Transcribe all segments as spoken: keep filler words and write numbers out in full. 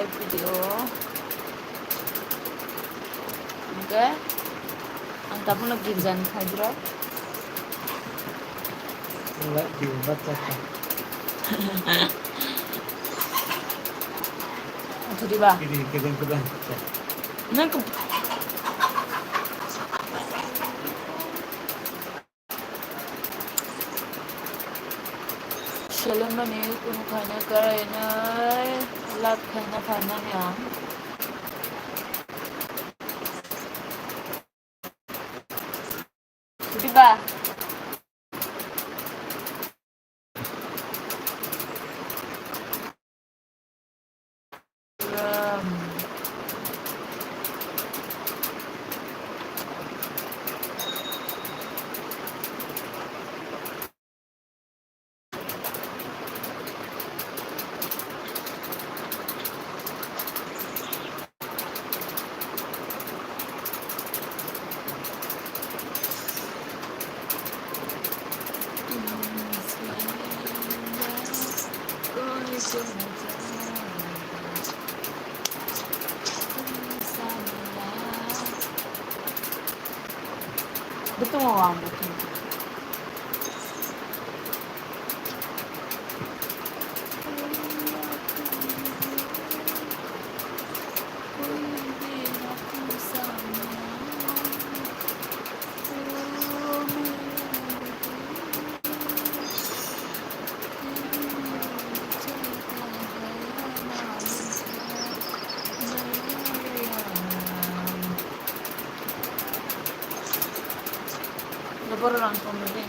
Video. Hwnkhe ang tabukno girjani khaidrok. Wngkha di bacha kha. Athuri ba. Kiri kedeng kedeng. Nang ke- Selengmani kunu khaina karainai, love khaina phanani ang. Diba? Betul mau ambil. Borok rang tong de.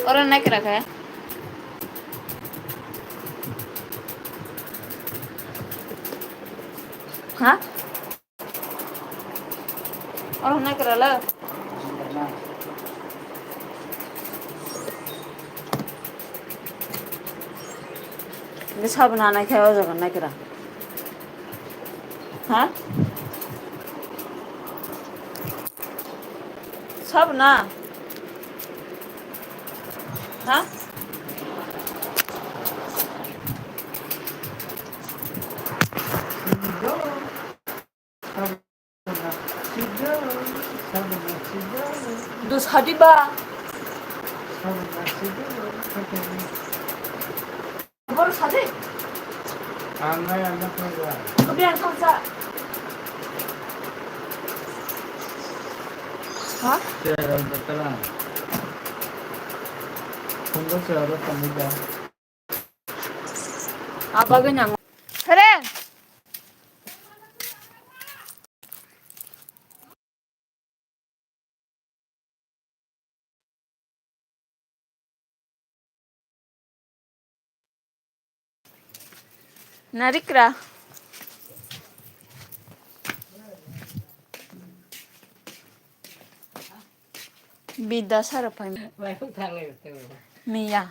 Oro naikra khe. Ha? Oro naikra le. Ini sabun anai khe o jaga naikra. Ha? Sabun na? Ha? Do sadi ba. Bor sadi. Ang nai ang nai. Kebiang kangsa. Ha? Sera betelang. Tunggu sera tunggu. Apa gini? Heren. Narikra. Bida sara pai. Miya.